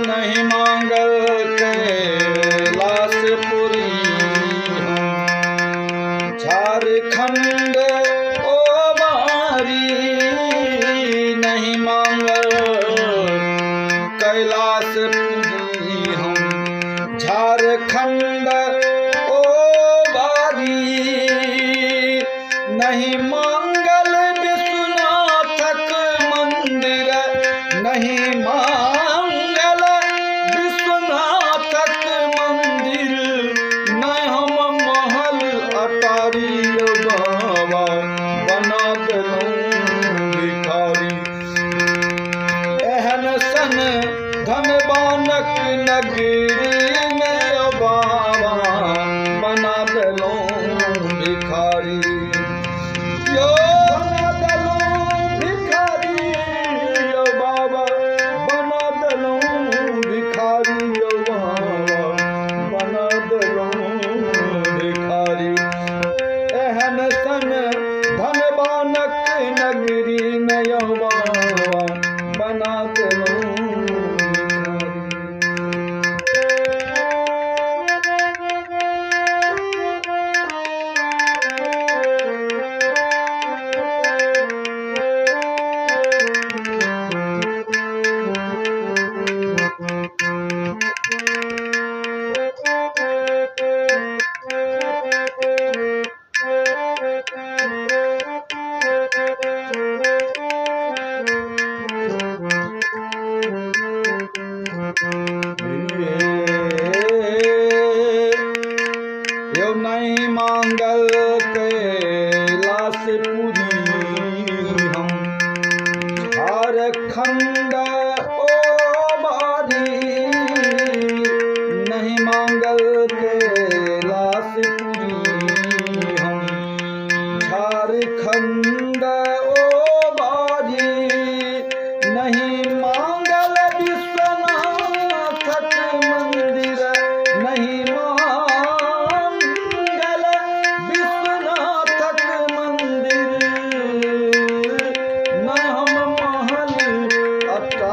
नहीं मांगल कैलाशपुरी हम, झारखंड ओ बारी। नहीं मांगल कैलाशपुरी हम, झारखंड ओ बारी। नहीं मांगल विश्वनाथक मंदिर, नहीं मांगल विश्वनाथक मंदिर, नहीं हम महल अटारी बाबा, बना देलहुँ भिखारी। एहन सन धनवानक नगरी में बाबा, बना देलहुँ भिखारी। यो बना देलहुँ भिखारी यो बाबा, बना देलहुँ भिखारी यो बाबा, बना देलहुँ भिखारी। एहन सन धनवानक नगरी में यो बाबा, बना देलहुँ भिखारी। यो नहीं मांगल कैलाशपुरी हम, झारखंड ओ बारी। नहीं मांगल कैलाशपुरी हम, झारखंड ओ बारी। नहीं मांगल विश्वनाथक मंदिर, नहीं मांगल विश्वनाथक मंदिर, न हम महल अटारी।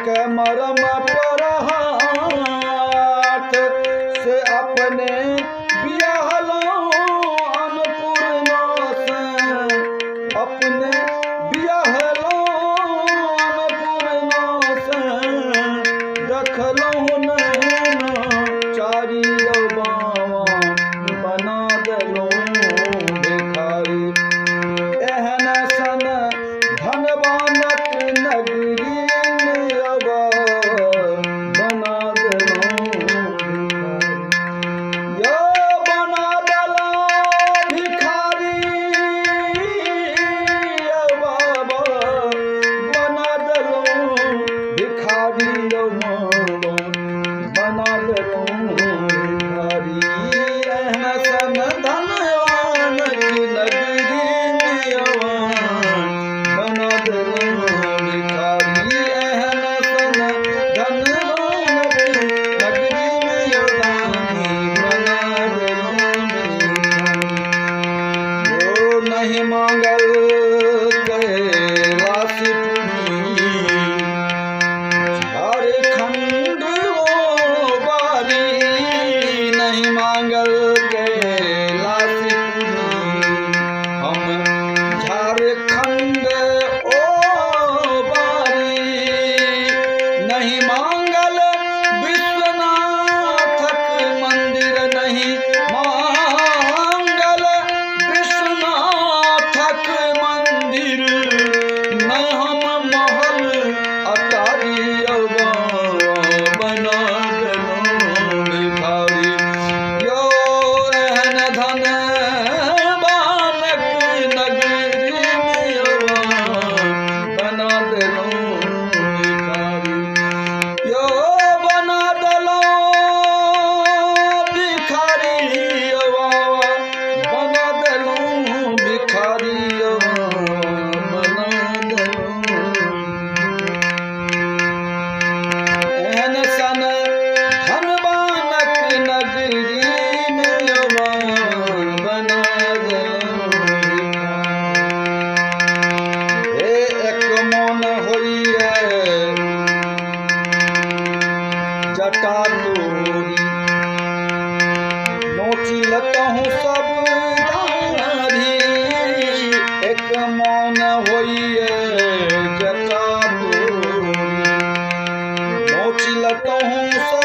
के मरम पर हाथ से अपने बियाहलहुँ अन्नपूर्णा से, अपने बियाहलहुँ अन्नपूर्णा से, देखलहुँ नैना चारि यौ बाबा बना देलहुँ भिखारी। एहन सन धनवानक नगरी मे यौ बना देलहुँ भिखारी। यौ बना देलहुँ भिखारी यौ बाबा बना देलहुँ भिखारी यौ बाबा बना देलहुँ भिखारी। एहन सन धनवानक नगरी मे यौ बना देलहुँ भिखारी। एहन सन धनवानक नगरी मे यौ दानी बना देलहुँ भिखारी। ओ नहीं मांगल कैलाशपुरी झारखंड ओ बारी, नहीं मांगल कैलाशपुरी हम झारखंड ओ बारी, नहीं मांगल विश्वनाथक मंदिर, नहीं मांगल विश्वनाथक मंदिर, न हम महल अटारी यौ बना देलहुँ भिखारी। यौ एहन धनवानक नगरी मे यौ बना देलहुँ भिखारी। यौ बना देलहुँ भिखारी यौ बाबा बना देलहुँ भिखारी यौ बना देलहुँ। एहन सन धनवानक नगरी मे यौ बना देलहुँ भिखारी। हे एक मोन होइए जटा तोरी, नोचि लतहुँ सब दाढ़ी, एक मोन होइए जटा तोरी, नोचि लतहुँ सब